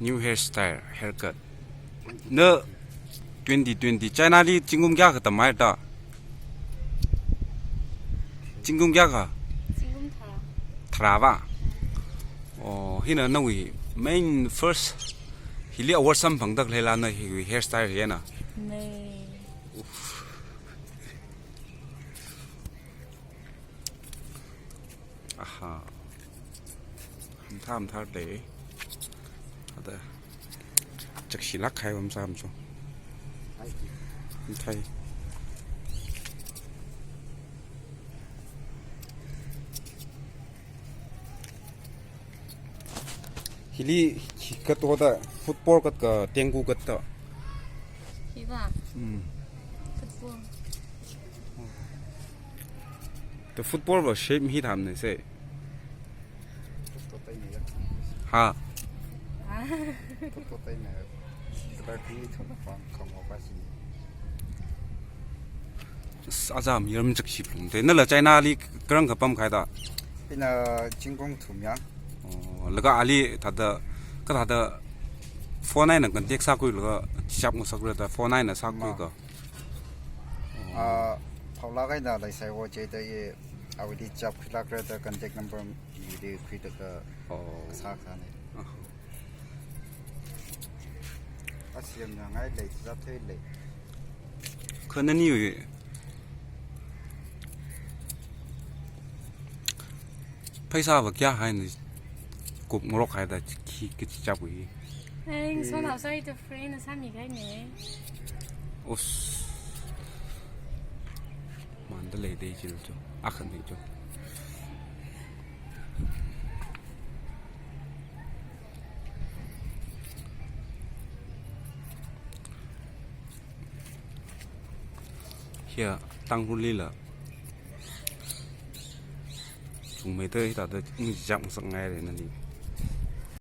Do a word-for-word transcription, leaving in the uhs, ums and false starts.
New hairstyle, haircut. Na twenty twenty China li zingkum kayākha tamhaira? Zingkum kayākha? Zingkum tharā. Tharā va? Oh, hina nawui main first hili award samphangda khaleila na hiwui hairstyle hina? Mei. Aha. Mathā mathālei. Ada. Chakshilāk kahai vamsam chu. Mathei. Hili hi katto da football kat ka tengku katto. Hi va? Hmm. Football. The football va shape hi tham ne se. Ha. Ah. Aja mi ram chakshi plung. Te nala China li karang kapam kahai da? Ina zingkum thum ya. Oh, laga ali thāda, kathāda phone eina contact sākhuilaga chap ngasakra da phone eina sākhui ka. Ah, phaolāk eina leisai wo je da ye, awuili chapkhuilākra da contact number yili khuida ka. Oh. Sākha ne. Ah. Asiyamna ngai lei, zat thei lei. Kha naniwui pheisā va kayākha eina kupngarok kahai da khi kachichapwui? Ai, ngasotnao sāi da friend na sāmikahai ne. Us. Manda lei dei chil chu. Akhan dei chu. Hiya, Tangkhul lila. Chungmeida hithāda, mm, chap ngasak ngaira nali.